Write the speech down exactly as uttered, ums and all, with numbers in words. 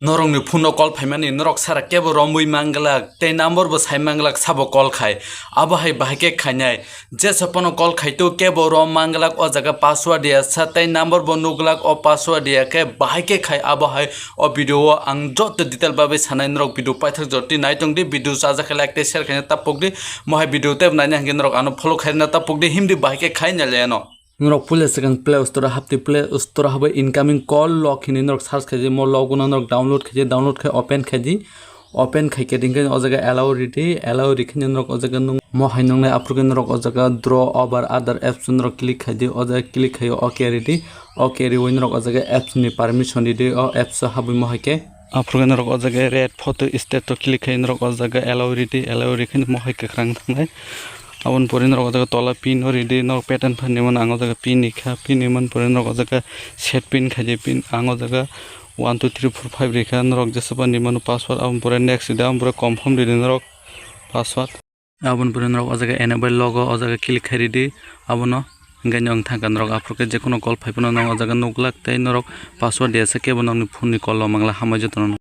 Norokni phone o call phaimani norok sara kebo romwi manglak, tei number bo sai manglak sabo call khai. Abo hai bahai khe khainai. Jesa phano call khai tu kebo rom manglak o jaga password ya sa tei number bo nuglak o password ya khe bahai khe khai abo hai o video o ang joto detail bagwi sanai norok video paithak jotwi nai tong di video chajakhe like tei share khaina tapok di mohai video tei naina hingke norok ano follow khaina tapok di himdi bahai khe khai nai le ano. Norok puila swkang Play Store o haptwi Play Store o habwi incoming call lock hinwi norok search khaidi mo logo no norok download khaidi download khai open khaidi. Open khaikhe ringkhe o jaga allow ridi, allow rikhe norok o jaga nung mo hai nungnai aphuru khe norok o jaga draw over other apps norok click khaidi, o jaga click khai OK ridi, OK riwi norok o jaga apps ni permission ridi, o apps o habwi mo hai khe. Aphuru khe norok o jaga red photo state o click khai norok o jaga allow ridi, allow rikhe mo hai kwkhwrang thangnai. Aboni pore norok o jaga tola pin o ridi, norok pattern phan ni mano ang o jaga pin ni kha, pin ni man pore norok o jaga set pin khaidi, pin ang o jaga one two three four five rikha, norok jesa phano ni mano password, aboni pore next ridi, aboni pore confirm ridi norok password. Aboni pore norok o jaga enable logo o jaga click khai ridi, abono hingke norok thangkha norok aphuru khe jekono call phai phano norok o jaga nuglak tei norok password ya se kebo norokni phone ni call o mangla hambai jotono.